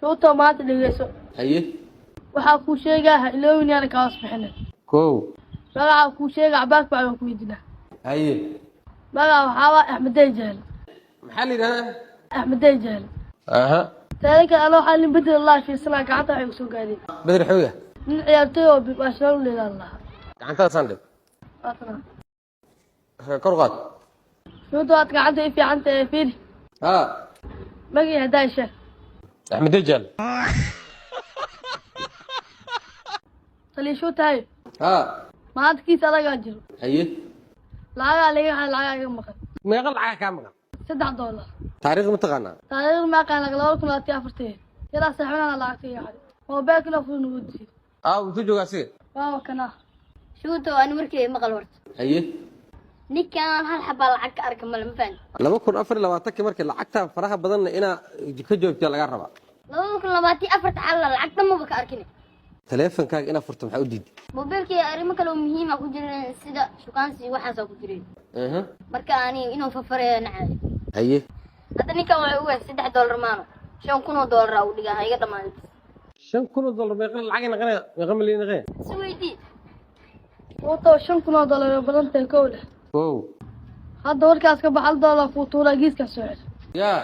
Shuuto, maanta dhegeyso. Haye. Waxaa kuu sheegaa, ha iloowin, yaana kaa hoos bixinin. Kow. Magacaa kuu sheega, cabaas bacda ku weydiinaa. Haye. Magaca waxaa waa Axmedey Jahel. Maxaa la yidhahdaa? Axmedey Jahel. Aha. Taada kale, anoo waxaa nin Bedel Allah fiirsanaa, gacanta waxay kusoo gaadeen. Bedel xooga. Nin ciyaartoy oo Barcelona leedaa lahaa. Gacantaasaan dhig. Waatana. Kor qaad. Shuuto, waad gacanta i fiican tahay, fiiri. Ha. Magii haddaa sheeg. Axmed Dejal. Taliya Shuutahay. Ha. Maanta kiis adagaa jiro. Haye. Lacagaa laga xay, lacagaa iga maqan. Meeqa lacaga kaa maqan? $3. Taariikhda ma taqaanaa? Taariikhda ma aqaan, 2024-tii yaraa saaxiibana lacagta iga xaday, moobeelkina furu nagu diiday. Aa, intuu joogaa asiga? Waa kanaa. Shuuto, ani warkay maqal horta. Haye. Ninkaan hal xabaa lacag ka arka male, ma fahanti? 2024-kii markii lacagta faraha badanna inaa ka joogtaa lagaa rabaa. 2024-ta xalla lacag dhanmaba ka arkin. Taleefankaaga inaa furto maxaa u diiday? Moobeelkii arrimo kale oo muhiima ku jireen, sida shukaansi, waxaasaa ku jireen. Marka ani inuu fafareeyo nacay. Haye. Hadda ninkan waxay ugu haysa $3 maano, $5,000 u dhigaa, ha iga dhammaan. $5,000 meeqa lacag naqanaya? Meeqa milyan naqanaya? Si weydii. Shuuto, $5,000 way badan tahay, kow leh. Kow. Hadda warkaas ka bax, $1 kuu tuuraa, geeskaas soo xir. Yaa.